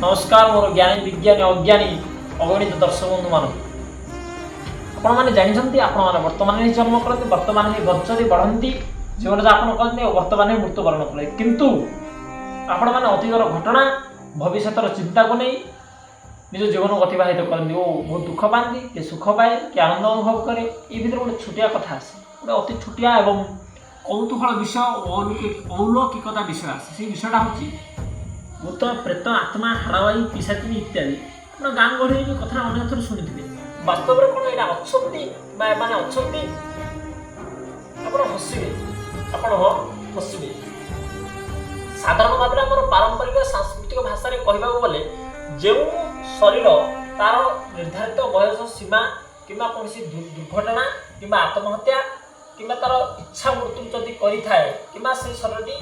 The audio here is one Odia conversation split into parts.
ନମସ୍କାର ମୋର ଜ୍ଞାନୀ, ବିଜ୍ଞାନୀ, ଅଜ୍ଞାନୀ, ଅଗଣିତ ଦର୍ଶକ ବନ୍ଧୁମାନଙ୍କୁ। ଆପଣମାନେ ଜାଣିଛନ୍ତି, ଆପଣମାନେ ବର୍ତ୍ତମାନ ହିଁ ଜନ୍ମ କରନ୍ତି, ବର୍ତ୍ତମାନ ହିଁ ବଞ୍ଚନ୍ତି, ବଢ଼ନ୍ତି, ଜୀବନଯାପନ କରନ୍ତି ଓ ବର୍ତ୍ତମାନ ହିଁ ମୃତ୍ୟୁବରଣ କରନ୍ତି। କିନ୍ତୁ ଆପଣମାନେ ଅତୀତର ଘଟଣା, ଭବିଷ୍ୟତର ଚିନ୍ତାକୁ ନେଇ ନିଜ ଜୀବନକୁ ଅତିବାହିତ କରନ୍ତି ଓ ବହୁତ ଦୁଃଖ ପାଆନ୍ତି। କିଏ ସୁଖ ପାଏ, କିଏ ଆନନ୍ଦ ଅନୁଭବ କରେ। ଏଇ ଭିତରେ ଗୋଟେ ଛୋଟିଆ କଥା ଆସେ, ଗୋଟେ ଅତି ଛୋଟିଆ ଏବଂ କୌତୁହଳ ବିଷୟ ଓ ଅଲୌକିକତା ବିଷୟ ଆସେ। ସେଇ ବିଷୟଟା ହେଉଛି ଭୂତ, ପ୍ରେତ, ଆତ୍ମା, ହାଡ଼ବାଇ, ପିଶାଚିନୀ ଇତ୍ୟାଦି। ଆପଣ ଗାଁ ଗହଳିରେ ବି କଥା ଅନେକ ଥର ଶୁଣିଥିବେ। ବାସ୍ତବରେ କ'ଣ ଏଇଟା ଅଛନ୍ତି ବା ଏମାନେ ଅଛନ୍ତି? ଆପଣ ହସିବେ, ଆପଣ ହସିବେ। ସାଧାରଣ ଭାବରେ ଆମର ପାରମ୍ପରିକ ସାଂସ୍କୃତିକ ଭାଷାରେ କହିବାକୁ ଗଲେ, ଯେଉଁ ଶରୀର ତାର ନିର୍ଦ୍ଧାରିତ ବୟସ ସୀମା କିମ୍ବା କୌଣସି ଦୁର୍ଘଟଣା କିମ୍ବା ଆତ୍ମହତ୍ୟା କିମ୍ବା ତାର ଇଚ୍ଛା ମୃତ୍ୟୁ ଯଦି କରିଥାଏ, କିମ୍ବା ସେ ଶରୀରଟି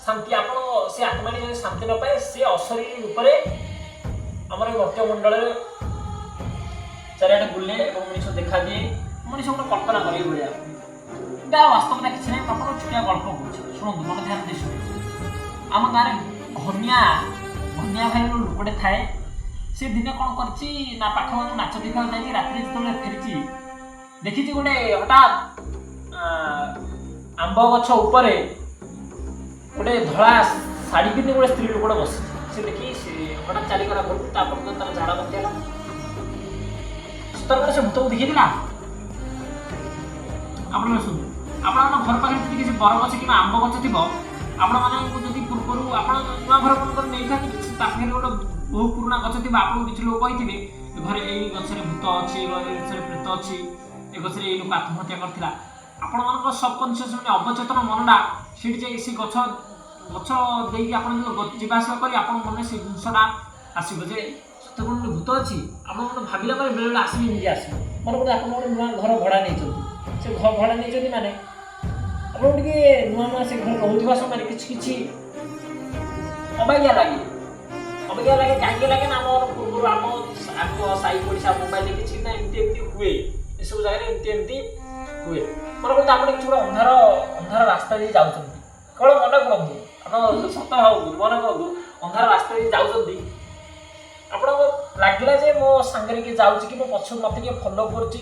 ଶାନ୍ତି, ଆପଣ ସେ ଆତ୍ମାଟି ଯଦି ଶାନ୍ତି ନ ପାଏ, ସେ ଅଶରୀରୀ ରୂପରେ ଆମର ଏ ମର୍ତ୍ତ୍ୟମଣ୍ଡଳରେ ଚାରିଆଡ଼େ ବୁଲେ ଏବଂ ମଣିଷ ଦେଖାଦିଏ। ମଣିଷ ଗୋଟେ କଳ୍ପନା କରେ ଏଇଭଳିଆ। ତାର ବାସ୍ତବତା କିଛି ନାହିଁ। ମୁଁ ଆପଣଙ୍କୁ ଛୋଟିଆ ଗଳ୍ପ କହୁଛି, ଶୁଣନ୍ତୁ, ମନ ଧ୍ୟାନ ଦେଇ ଶୁଣନ୍ତୁ। ଆମ ଗାଁରେ ଘନିଆ ଘନିଆ ଭାଇ ବୋଲି ଲୋକଟେ ଥାଏ। ସେ ଦିନେ କ'ଣ କରିଛି ନା, ପାଖ ଗାଁକୁ ନାଚ ଦେଖିବାକୁ ଯାଇଛି। ରାତିରେ ଯେତେବେଳେ ଫେରିଛି, ଦେଖିଛି ଗୋଟେ ହଠାତ୍ ଆମ୍ବ ଗଛ ଉପରେ ଗୋଟେ ଧଳା ଶାଢ଼ୀ ପିନ୍ଧି ଗୋଟେ ସ୍ତ୍ରୀ ଲୋକଟେ ବସିଛି। ସେ ଦେଖି ସେ ହଠାତ୍ ଚାଲିଗଲା ଘରକୁ। ତାପରେ ତ ତାର ଝାଡ଼ା ବାନ୍ତି ହେଲା। ସତର୍କରେ ସେ ଭୂତକୁ ଦେଖିଥିଲା। ଆପଣ ଶୁଣନ୍ତୁ, ଆପଣଙ୍କ ଘର ପାଖରେ ଯଦି କିଛି ବରଗଛ କିମ୍ବା ଆମ୍ବ ଗଛ ଥିବ, ଆପଣମାନଙ୍କୁ ଯଦି ପୂର୍ବରୁ ଆପଣ ନୂଆ ଘର ମାନଙ୍କର ନେଇଥାନ୍ତି, କିଛି ତା ପାଖରେ ଗୋଟେ ବହୁ ପୁରୁଣା ଗଛ ଥିବ, ଆପଣଙ୍କୁ କିଛି ଲୋକ କହିଥିବେ, ଏ ଘରେ ଏଇ ଗଛରେ ଭୂତ ଅଛି, ଏ ଗଛରେ ପ୍ରେତ ଅଛି, ଏ ଗଛରେ ଏଇ ଲୋକ ଆତ୍ମହତ୍ୟା କରିଥିଲା। ଆପଣମାନଙ୍କ ସବକନସିୟସ୍, ମାନେ ଅବଚେତନ ମନଟା ସେଇଠି ଯାଇ ସେ ଗଛ ଗଛ ଦେଇକି ଆପଣ ଯେତେବେଳେ ଯିବା ଆସିବା କରି ଆପଣଙ୍କ ମନରେ ସେ ଜିନିଷଟା ଆସିବ ଯେ ସତେ କ'ଣ ଗୋଟେ ଭୂତ ଅଛି। ଆପଣ ଗୋଟେ ଭାବିଲା ପରେ ବେଳେବେଳେ ଆସିବି, ଏମିତି ଆସିବ। ମନେ କରନ୍ତୁ, ଆପଣ ଗୋଟେ ନୂଆ ଘର ଭଡ଼ା ନେଇଛନ୍ତି। ସେ ଘର ଭଡ଼ା ନେଇଛନ୍ତି ମାନେ ଆପଣ ଟିକେ ନୂଆ ନୂଆ ସେ ଘରେ ରହୁଥିବା ସମୟରେ କିଛି କିଛି ଅବାଗିଆ ଲାଗେ। ଅବାଗିଆ ଲାଗେ କାହିଁକି ଲାଗେ ନା, ଆମର ପୂର୍ବରୁ ଆମ ଆଗ ସାହି ପଡ଼ିଶା ମୋବାଇଲରେ କିଛି ନା ଏମିତି ଏମିତି ହୁଏ, ଏସବୁ ଜାଗାରେ ଏମିତି ଏମିତି ହୁଏ। ମନେ କରନ୍ତୁ, ଆପଣ କିଛି ଗୋଟେ ଅନ୍ଧାର ଅନ୍ଧାର ରାସ୍ତା ଦେଇ ଯାଉଛନ୍ତି। କେବଳ ମନେ କରନ୍ତୁ, ଆପଣ ସତ ଭାବନ୍ତୁ, ମନେ କରନ୍ତୁ, ଅନ୍ଧାର ରାସ୍ତା ଦେଇ ଯାଉଛନ୍ତି। ଆପଣଙ୍କୁ ଲାଗିଲା ଯେ ମୋ ସାଙ୍ଗରେ କିଏ ଯାଉଛି କି ମୋ ପଛକୁ ମୋତେ କିଏ ଫଲୋ କରୁଛି।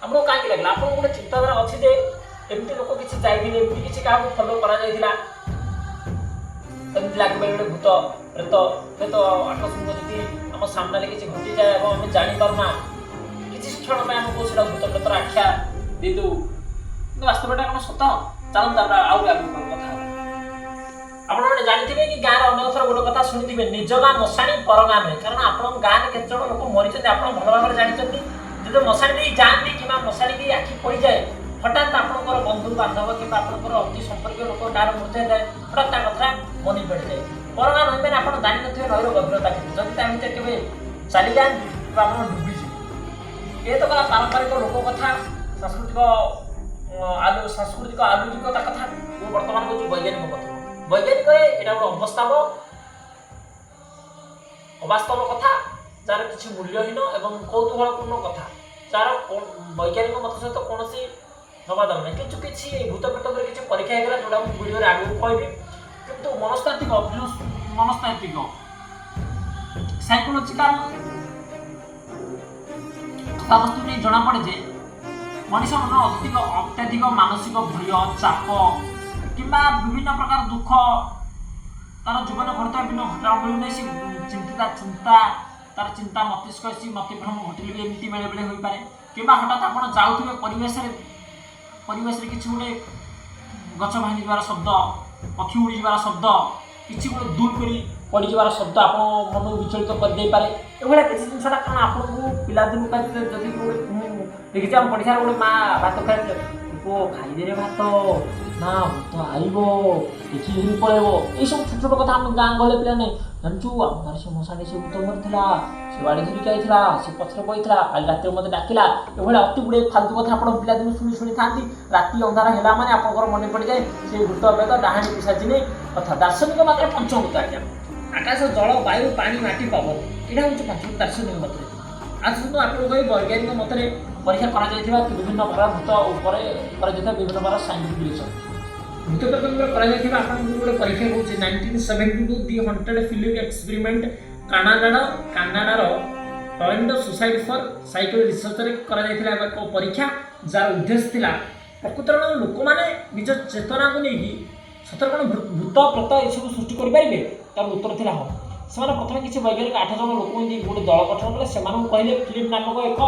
ଆପଣଙ୍କୁ କାହିଁକି ଲାଗିଲା? ଆପଣଙ୍କୁ ଗୋଟେ ଚିନ୍ତାଧାରା ଅଛି ଯେ ଏମିତି ଲୋକ କିଛି ଯାଇଥିଲେ, ଏମିତି କିଛି କାହାକୁ ଫଲୋ କରାଯାଇଥିଲା। ଏମିତି ଲାଗିବ ଗୋଟେ ଭୂତ ପ୍ରେତ। ହୁଏତ ଆକସ୍ମିକ ଯଦି ଆମ ସାମ୍ନାରେ କିଛି ଘଟିଯାଏ ଏବଂ ଆମେ ଜାଣିପାରୁନା, କିଛି କ୍ଷଣ ପାଇଁ ଆମକୁ ସେଇଟା ଭୂତ ପ୍ରେତର ଆଖ୍ୟା ଦେଇଦେଉ। କିନ୍ତୁ ବାସ୍ତବଟା କ'ଣ ସତ? ଚାଲନ୍ତୁ, ତାପରେ ଆହୁରି ଆଗକୁ କଥା ହେବା। ଆପଣମାନେ ଜାଣିଥିବେ କି ଗାଁରେ ଅନେକ ଥର ଗୋଟେ କଥା ଶୁଣିଥିବେ, ନିଜ ଗାଁ ମଶାଣି, ପର ଗାଁ ନୁହେଁ। କାରଣ ଆପଣଙ୍କ ଗାଁରେ କେତେ ଜଣ ଲୋକ ମରିଛନ୍ତି, ଆପଣ ଭଲ ଭାବରେ ଜାଣିଛନ୍ତି। ଯେତେବେଳେ ମଶାଣି ଦେଇ ଯାଆନ୍ତି କିମ୍ବା ମଶାଣି ଦେଇ ଆଖି ପଡ଼ିଯାଏ, ହଠାତ୍ ଆପଣଙ୍କର ବନ୍ଧୁ ବାନ୍ଧବ କିମ୍ବା ଆପଣଙ୍କର ଅତି ସମ୍ପର୍କୀୟ ଲୋକ କାହାର ମୃତ୍ୟୁ ହେଇଥାଏ, ହଠାତ୍ ତା କଥା ମନେ ପଡ଼ିଯାଏ। ପର ଗାଁ ନୁହେଁ ମାନେ ଆପଣ ଜାଣିନଥିବେ ନଈର ଗଭୀରତା କେତେ। ଯଦି ତା ଭିତରେ କେବେ ଚାଲିଯାଆନ୍ତି, ତେବେ ଆପଣ ଡୁବିଯିବେ। ଏ ତ ଗଲା ପାରମ୍ପରିକ ଲୋକ କଥା, ସାଂସ୍କୃତିକ ଆଲୁ ସାଂସ୍କୃତିକ ଆଲୌକିକତା କଥା। ମୁଁ ବର୍ତ୍ତମାନ କହୁଛି ବୈଜ୍ଞାନିକ କଥା। ବୈଜ୍ଞାନିକରେ ଏଇଟା ଗୋଟେ ଅବସ୍ଥାବ ଅବାସ୍ତବ କଥା, ଯାହାର କିଛି ମୂଲ୍ୟହୀନ ଏବଂ କୌତୁହଳପୂର୍ଣ୍ଣ କଥା, ଯାହାର ବୈଜ୍ଞାନିକ ମତ ସହିତ କୌଣସି ନେବାଦେବା ନାହିଁ। କିନ୍ତୁ କିଛି ଭୂତ ପ୍ରେତ ଉପରେ କିଛି ପରୀକ୍ଷା ହେଇଥିଲା, ଯୋଉଟା ମୁଁ ଭିଡ଼ିଓରେ ଆଗକୁ କହିବି। କିନ୍ତୁ ମନସ୍ତାତ୍ତ୍ୱିକ ମନସ୍ତାତ୍ତ୍ୱିକ ସାଇକୋଲୋଜିକାଲ କଥାବସ୍ତୁ ନେଇ ଜଣାପଡ଼େ ଯେ ମଣିଷ ମନ ଅତ୍ୟଧିକ ମାନସିକ ଭୟ, ଚାପ କିମ୍ବା ବିଭିନ୍ନ ପ୍ରକାର ଦୁଃଖ, ତାର ଜୀବନ ଘଟୁଥିବା ବିଭିନ୍ନ ଘଟଣାବଳୀ ନେଇ ସେ ଚିନ୍ତିତା, ଚିନ୍ତା, ତାର ଚିନ୍ତା ମସ୍ତିଷ୍କ ଆସି ମତିଭ୍ରମ ଘଟିଲେ ବି ଏମିତି ବେଳେବେଳେ ହୋଇପାରେ। କିମ୍ବା ହଠାତ୍ ଆପଣ ଯାଉଥିବେ, ପରିବେଶରେ ପରିବେଶରେ କିଛି ଗୋଟେ ଗଛ ଭାଙ୍ଗିଯିବାର ଶବ୍ଦ, ପକ୍ଷୀ ଉଡ଼ିଯିବାର ଶବ୍ଦ, କିଛି ଗୋଟେ ଦୁଲ କରି ପଡ଼ିଯିବାର ଶବ୍ଦ ଆପଣ ମନକୁ ବିଚଳିତ କରିଦେଇପାରେ। ଏଭଳିଆ କିଛି ଜିନିଷଟା କାରଣ ଆପଣଙ୍କୁ ପିଲାଦିନୁ ଯଦି ଗୋଟେ ମୁଁ ଦେଖିଛି, ଆମ ପଡ଼ିଶାର ଗୋଟେ ମା ଭାତ ଖାଇ, ପୁଅ ଖାଇଦେରେ ଭାତ ନା ଭୂତ ଆଇବ, ଦେଖି ଧରି ପଳେଇବ। ଏଇସବୁ ଛୋଟ ଛୋଟ କଥା ଆମ ଗାଁ ଗହଳି ପିଲାମାନେ ଜାଣିଛୁ। ଆମ ଘରେ ସେ ମଶାଣି ସେ ଭୂତ ମରିଥିଲା, ସେ ବାଡ଼ି ଧରିକି ଆଇଥିଲା, ସେ ପଛରେ ବଇଥିଲା, କାଲି ରାତିରେ ମୋତେ ଡାକିଲା। ଏଭଳିଆ ଅତି ଗୁଡ଼ିଏ ଫାଲତୁ କଥା ଆପଣ ପିଲାଦିନୁ ଶୁଣି ଶୁଣିଥାନ୍ତି। ରାତି ଅନ୍ଧାର ହେଲା ମାନେ ଆପଣଙ୍କର ମନେ ପଡ଼ିଯାଏ ସେ ଭୂତ, ପ୍ରେତ, ଡାହାଣୀ, ପିଶାଚିନୀ କଥା। ଦାର୍ଶନିକ ମାତ୍ରା ପଞ୍ଚଭୂତ ଆଜ୍ଞା, ଆକାଶ, ଜଳ, ବାୟୁ, ପାଣି, ମାଟି, ପବନ। ଏଇଟା ହେଉଛି ପଞ୍ଚଭୂତ ଦାର୍ଶନିକ ମତରେ। ଆସନ୍ତୁ ଆପଣଙ୍କୁ କହି ବୈଜ୍ଞାନିକ ମତରେ ପରୀକ୍ଷା କରାଯାଇଥିବା ବିଭିନ୍ନ ପ୍ରକାର ଭୂତ ଉପରେ କରାଯାଇଥିବା ବିଭିନ୍ନ ପ୍ରକାର ସାଇଣ୍ଟିଫିକ୍ ରିସର୍ଚ୍ଚ। ଭୂତ ପ୍ରେତଙ୍କର କରାଯାଇଥିବା ଆପଣଙ୍କୁ ଗୋଟେ ପରୀକ୍ଷା କହୁଛି। 1972, the haunted film experiment କାନାଡାର ଟରେଣ୍ଟୋ ସୋସାଇଟି ଫର୍ ସାଇକେଲ ରିସର୍ଚ୍ଚରେ କରାଯାଇଥିଲା ଏକ ପରୀକ୍ଷା, ଯାହାର ଉଦ୍ଦେଶ୍ୟ ଥିଲା ପ୍ରକୃତରେ ଲୋକମାନେ ନିଜ ଚେତନାକୁ ନେଇକି ସତରେ କ'ଣ ଭୂତ ପ୍ରେତ ଏସବୁ ସୃଷ୍ଟି କରିପାରିବେ? ତାର ଉତ୍ତର ଥିଲା ହଁ। ସେମାନେ ପ୍ରଥମେ କିଛି ବୈଜ୍ଞାନିକ 8 ଜଣ ଲୋକଙ୍କୁ ନେଇ ଗୋଟେ ଦଳ ଗଠନ କଲେ। ସେମାନଙ୍କୁ କହିଲେ, ଫିଲିପ ନାମକ ଏକ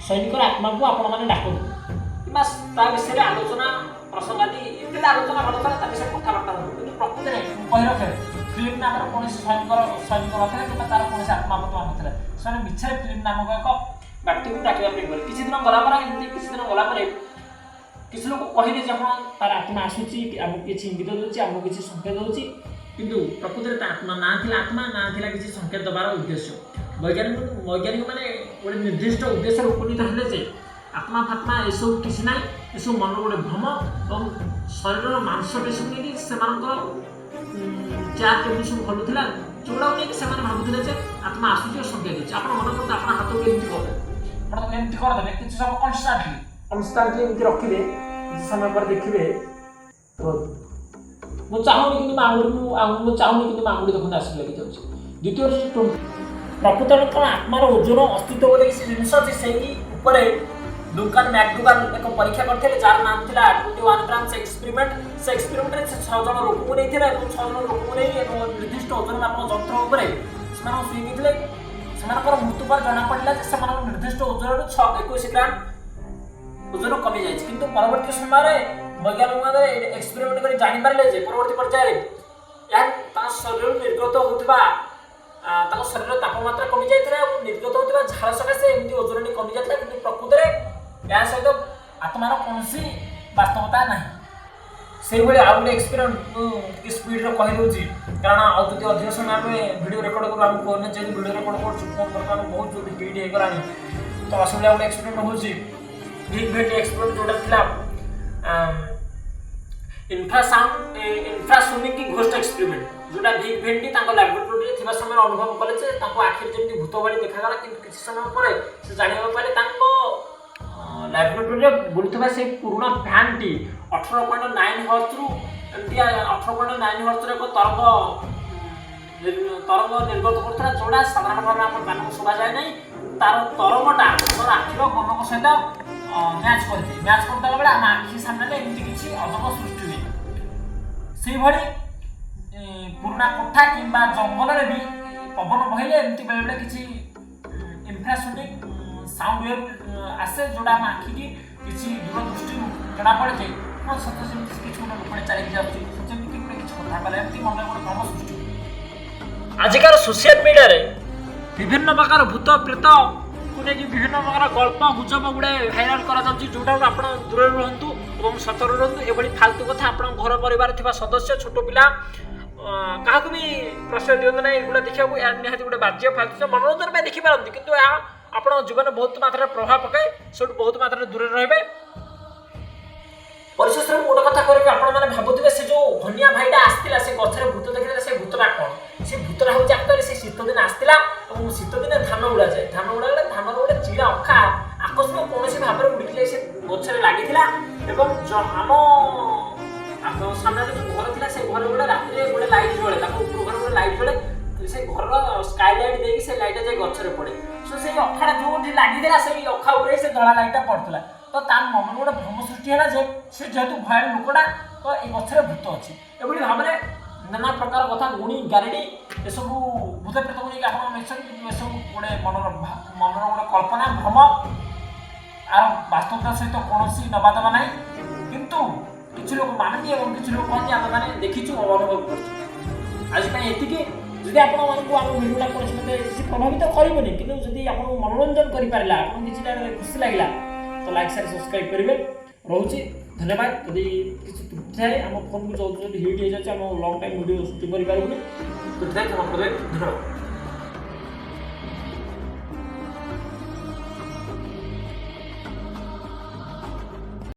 ସୈନିକର ଆତ୍ମାକୁ ଆପଣମାନେ ଡାକନ୍ତୁ କିମ୍ବା ତା ବିଷୟରେ ଆଲୋଚନା ପ୍ରସଙ୍ଗ ଆଦି ଏମିତି ଆଲୋଚନା ଆଲୋଚନା ତା ବିଷୟରେ କଥାବାର୍ତ୍ତା ହୁଅନ୍ତୁ। କିନ୍ତୁ ପ୍ରକୃତରେ ମୁଁ କହି ରଖେ, ଫିଲିପ ନାମର କୌଣସି ସୈନିକ ନଥିଲା କିମ୍ବା ତାର କୌଣସି ଆତ୍ମା ବର୍ତ୍ତମାନ ନଥିଲା। ସେମାନେ ମିଛରେ ଫିଲିପ ନାମକ ଏକ ବ୍ୟକ୍ତିକୁ ଡାକିବା ପାଇଁ ଗଲେ। କିଛି ଦିନ ଗଲା ପରେ, ଏମିତି କିଛି ଦିନ ଗଲା ପରେ କିଛି ଲୋକ କହିଲେ ଯେ ହଁ, ତାର ଆତ୍ମା ଆସୁଛି, ଆମକୁ କିଛି ଇଙ୍ଗିତ ଦେଉଛି, ଆମକୁ କିଛି ସଂକେତ ଦେଉଛି। କିନ୍ତୁ ପ୍ରକୃତରେ ତା ଆତ୍ମା ନା ଥିଲା ଆତ୍ମା, ନା ଥିଲା କିଛି ସଂକେତ ଦେବାର ଉଦ୍ଦେଶ୍ୟ। ବୈଜ୍ଞାନିକମାନେ ଗୋଟେ ନିର୍ଦ୍ଦିଷ୍ଟ ଉଦ୍ଦେଶ୍ୟରେ ଉପନୀତ ହେଲେ ଯେ ଆତ୍ମା ଫାତ୍ମା ଏସବୁ କିଛି ନାହିଁ, ଏସବୁ ମନର ଗୋଟେ ଭ୍ରମ ଏବଂ ଶରୀରର ମାଂସପେଶୀକୁ ନେଇକି ସେମାନଙ୍କର ଚେୟାର ଟେବୁଲ ସବୁ ହଲୁଥିଲା, ଯୋଉଟାକୁ ନେଇକି ସେମାନେ ଭାବୁଥିଲେ ଯେ ଆତ୍ମା ଆସୁଛି ଓ ସଂକେତ ଦେଉଛି। ଆପଣ ମନେ କରନ୍ତୁ, ଆପଣ ହାତକୁ ଏମିତି କରିଦେବେ, ଆପଣ ତାକୁ ଏମିତି କରିଦେବେ, କିଛି ସମୟ କନଷ୍ଟାଣ୍ଟଲି ଏମିତି ରଖିବେ, କିଛି ସମୟ ପରେ ଦେଖିବେ। ମୁଁ ଚାହୁଁନି କିନ୍ତୁ ମୋ ଆଙ୍ଗୁଠି ମୁଁ ଚାହୁଁନି, କିନ୍ତୁ ମୋ ଆଙ୍ଗୁଠି ଦେଖନ୍ତୁ ଆସିକି ଲାଗିଯାଉଛି। ଦ୍ୱିତୀୟ, ପ୍ରକୃତରେ କ'ଣ ଆତ୍ମାର ଓଜନ ଅସ୍ତିତ୍ୱ ବୋଲି କିଛି ଜିନିଷ ଅଛି? ସେଇ ଉପରେ ଡୁଙ୍କାନ ମ୍ୟାକଡୁଗାଲ ଏକ ପରୀକ୍ଷା କରିଥିଲେ, ଯାହାର ନାମ ଥିଲା 21 ଗ୍ରାମ୍ସ ଏକ୍ସପେରିମେଣ୍ଟ। ସେ ଏକ୍ସପେରିମେଣ୍ଟରେ ସେ ଛଅ ଜଣ ଲୋକଙ୍କୁ ନେଇଥିଲେ ଏବଂ ଛଅ ଜଣ ଲୋକଙ୍କୁ ନେଇ ଏବଂ ନିର୍ଦ୍ଦିଷ୍ଟ ଓଜନ ମାପକ ଯନ୍ତ୍ର ଉପରେ ସେମାନଙ୍କୁ ଶୁଇ ଦେଇଥିଲେ। ସେମାନଙ୍କର ମୃତ୍ୟୁ ପରେ ଜଣାପଡ଼ିଲା ଯେ ସେମାନଙ୍କ ନିର୍ଦ୍ଦିଷ୍ଟ ଓଜନରୁ 21 ଗ୍ରାମ ଓଜନ କମିଯାଇଛି। କିନ୍ତୁ ପରବର୍ତ୍ତୀ ସମୟରେ ବୈଜ୍ଞାନିକମାନେ ଏକ୍ସପେରିମେଣ୍ଟ କରି ଜାଣିପାରିଲେ ଯେ ପରବର୍ତ୍ତୀ ପର୍ଯ୍ୟାୟରେ ଏହା ତାଙ୍କ ଶରୀରରୁ ନିର୍ଗତ ହେଉଥିବା, ତାଙ୍କ ଶରୀରର ତାପମାତ୍ରା କମିଯାଇଥିଲା ଏବଂ ନିର୍ଗତ ହେଉଥିବା ଝାଳ ସକାଶେ ଏମିତି ଓଜନଟି କମିଯାଇଥିଲା। କିନ୍ତୁ ପ୍ରକୃତରେ ଏହା ସହିତ ଆତ୍ମାର କୌଣସି ବାସ୍ତବତା ନାହିଁ। ସେଇଭଳି ଆଉ ଗୋଟେ ଏକ୍ସପେରିମେଣ୍ଟ ମୁଁ ଟିକେ ସ୍ପିଡ଼ରେ କହିଦେଉଛି, କାରଣ ଆଉ ଯଦି ଅଧିକ ସମୟ ଆମେ ଭିଡ଼ିଓ ରେକର୍ଡ଼ କରୁ, ଆମ ଫୋନ୍ରେ ଯେହେତୁ ଭିଡ଼ିଓ ରେକର୍ଡ଼ କରୁଛୁ, ଫୋନ୍ ବର୍ତ୍ତମାନ ବହୁତ ଜଲ୍ଦି ହିଟ୍ ହେଇଗଲାଣି। ତ ଅସୁବିଧା। ଗୋଟେ ଏକ୍ସପେରିମେଣ୍ଟ ହେଉଛି ଭିକ୍ ଭେଣ୍ଟି ଏକ୍ସପେରିମେଣ୍ଟ, ଯେଉଁଟା ଥିଲା ଇନଫ୍ରାସୋନିକ୍ ଘୋଷ୍ଟ ଏକ୍ସପେରିମେଣ୍ଟ, ଯେଉଁଟା ଭିକ୍ ଭେଣ୍ଟି ତାଙ୍କ ଲାବୋରେଟୋରୀରେ ଥିବା ସମୟରେ ଅନୁଭବ କଲେ ଯେ ତାଙ୍କୁ ଆଖିରେ ଯେମିତି ଭୂତ ଭଳି ଦେଖାଗଲା। କିନ୍ତୁ କିଛି ସମୟ ପରେ ସେ ଜାଣିବାକୁ ପାଇଲେ, ତାଙ୍କ ଲାବୋରେଟୋରୀରେ ବୁଲୁଥିବା ସେଇ ପୁରୁଣା ଫ୍ୟାନ୍ଟି 18.9 ହର୍ଜରୁ ଏମିତି 18.9 ହର୍ଜର ଏକ ତରଙ୍ଗ ନିର୍ଗତ କରୁଥିଲା, ଯେଉଁଟା ସାଧାରଣ ଭାବେ ଆମ କାନକୁ ଶୁଭାଯାଏ ନାହିଁ। ତାର ତରଙ୍ଗଟା ଆମର ଆଖିର ଗୋଲକ ସହିତ ମ୍ୟାଚ୍ କରିଦିଏ। ମ୍ୟାଚ୍ କରିଦେଲା ବେଳେ ଆମ ଆଖି ସାମ୍ନାରେ ଏମିତି କିଛି ଅଜବ ସୃଷ୍ଟି ହୁଏ। ସେଇଭଳି ପୁରୁଣା କୋଠା କିମ୍ବା ଜଙ୍ଗଲରେ ବି ପବନ ବହିଲେ ଏମିତି ବେଳେବେଳେ କିଛି ଇନଫ୍ରାସୋନିକ୍ ସାଉଣ୍ଡ ୱେଭ୍ ଆସେ, ଯେଉଁଟା ଆମ ଆଖିକି କିଛି ଦୂରଦୃଷ୍ଟିରୁ ଜଣାପଡ଼େ ଯେ ହଁ, ସତ ଯେମିତି କିଛି ଗୋଟେ ଲୋକଟେ ଚାଲିକି ଯାଉଛି, ସତ ଯେମିତି ଗୋଟେ କିଛି କଥା କହିଲା, ଏମିତି ମନରେ ଗୋଟେ ଭ୍ରମ ସୃଷ୍ଟି ହୁଏ। ଆଜିକାର ସୋସିଆଲ ମିଡ଼ିଆରେ ବିଭିନ୍ନ ପ୍ରକାର ଭୂତ ପ୍ରେତକୁ ନେଇକି ବିଭିନ୍ନ ପ୍ରକାର ଗଳ୍ପ ଗୁଜବ ଗୁଡ଼ାଏ ଭାଇରାଲ କରାଯାଉଛି, ଯେଉଁଟାକୁ ଆପଣ ଦୂରରେ ରୁହନ୍ତୁ ଏବଂ ସତର୍କ ରୁହନ୍ତୁ। ଏଭଳି ଫାଲତୁ କଥା ଆପଣଙ୍କ ଘର ପରିବାର ଥିବା ସଦସ୍ୟ, ଛୋଟ ପିଲା, କାହାକୁ ବି ପ୍ରଶ୍ରୟ ଦିଅନ୍ତୁ ନାହିଁ ଏଗୁଡ଼ା ଦେଖିବାକୁ। ଏହା ନିହାତି ଗୋଟେ ବାଜ୍ୟ ଫାଲତୁ ଜିନିଷ। ମନୋରଞ୍ଜନ ପାଇଁ ଦେଖିପାରନ୍ତି, କିନ୍ତୁ ଏହା ଆପଣଙ୍କ ଜୀବନରେ ବହୁତ ମାତ୍ରାରେ ପ୍ରଭାବ ପକାଏ। ସେଠୁ ବହୁତ ମାତ୍ରାରେ ଦୂରରେ ରହିବେ। ପରିଶେଷରେ ମୁଁ ଗୋଟେ କଥା କହିବି। ଆପଣମାନେ ଭାବୁଥିବେ, ସେ ଯୋଉ ଘନିଆ ଭାଇଟା ଆସିଥିଲା, ସେ ଗଛରେ ଭୂତ ଦେଖିଥିଲା, ସେ ଭୂତଟା କ'ଣ? ସେ ଭୂତଟା ହେଉଛି ଆକ୍ଚୁଆଲି ସେ ଶୀତ ଦିନ ଆସିଥିଲା ଏବଂ ଶୀତ ଦିନେ ଧାନ ଉଡ଼ାଯାଏ। ଧାନ ଉଡ଼ାଗଲେ ଧାନର ଗୋଟେ ଚିରା ଅଖା ଆକସ୍ମିକ କୌଣସି ଭାବରେ ଉଡ଼ିକି ଯାଇ ସେ ଗଛରେ ଲାଗିଥିଲା ଏବଂ ଆମ ସାମ୍ନାରେ ଯୋଉ ଘର ଥିଲା, ସେ ଘରେ ଗୋଟେ ରାତିରେ ଗୋଟେ ଲାଇଟ୍ ଜଳେ, ତାଙ୍କ ଉପର ଘରେ ଗୋଟେ ଲାଇଟ୍ ଜଳେ। ସେ ଘରର ସ୍କାଇ ଲାଇଟ୍ ଦେଇକି ସେ ଲାଇଟ୍ଟା ଯାଇ ଗଛରେ ପଡ଼େ। ସୋ ସେଇ ଅଖାଟା ଯୋଉଠି ଲାଗିଥିଲା, ସେଇ ଅଖା ଉପରେ ସେ ଧଳା ଲାଇଟ୍ଟା ପଡ଼ୁଥିଲା। ତ ତା ମନରେ ଗୋଟେ ଭ୍ରମ ସୃଷ୍ଟି ହେଲା ଯେ ସେ ଯେହେତୁ ଭୟାଳ ଲୋକଟା, ତ ଏଇ ଗଛରେ ଭୂତ ଅଛି। ଏଭଳି ଭାବରେ ନାନା ପ୍ରକାର କଥା ଗୁଣି ଗାରେଡ଼ି ଏସବୁ ଭୂତ ପ୍ରେତକୁ ନେଇକି ଆପଣ ନେଇଛନ୍ତି। କିନ୍ତୁ ଏସବୁ ଗୋଟେ ମନର ଗୋଟେ କଳ୍ପନା, ଭ୍ରମ। ଆର ବାସ୍ତବତା ସହିତ କୌଣସି ନେବା ଦେବା ନାହିଁ। କିନ୍ତୁ କିଛି ଲୋକ ମାନନ୍ତି ଏବଂ କିଛି ଲୋକ କହନ୍ତି, ଆମେମାନେ ଦେଖିଛୁ ଓ ଅନୁଭବ କରୁଛୁ। ଆଜି ପାଇଁ ଏତିକି। ଯଦି ଆପଣମାନଙ୍କୁ ଆମ ଭିଡ଼ିଓଟା କୌଣସି ମତେ କିଛି ପ୍ରଭାବିତ କରିବନି, କିନ୍ତୁ ଯଦି ଆପଣଙ୍କୁ ମନୋରଞ୍ଜନ କରିପାରିଲା, ଆପଣଙ୍କୁ କିଛିଟା ଖୁସି ଲାଗିଲା, ତ ଲାଇକ୍, ସେୟାର, ସବସ୍କ୍ରାଇବ୍ କରିବେ। ରହୁଛି, ଧନ୍ୟବାଦ। ଯଦି କିଛି ତ୍ରୁଟି ଥାଏ, ଆମ ଫୋନ୍କୁ ଜଲ୍ଦି ଜଲ୍ଦି ହିଟ୍ ହେଇଯାଉଛି, ଆମ ଲଙ୍ଗ୍ ଟାଇମ୍ ଭିଡ଼ିଓ ସୁଟିଂ କରିପାରିବୁନି। ତ୍ରୁଟି ଥାଏ କ୍ଷମା କରିଦେବେ। ଧନ୍ୟବାଦ।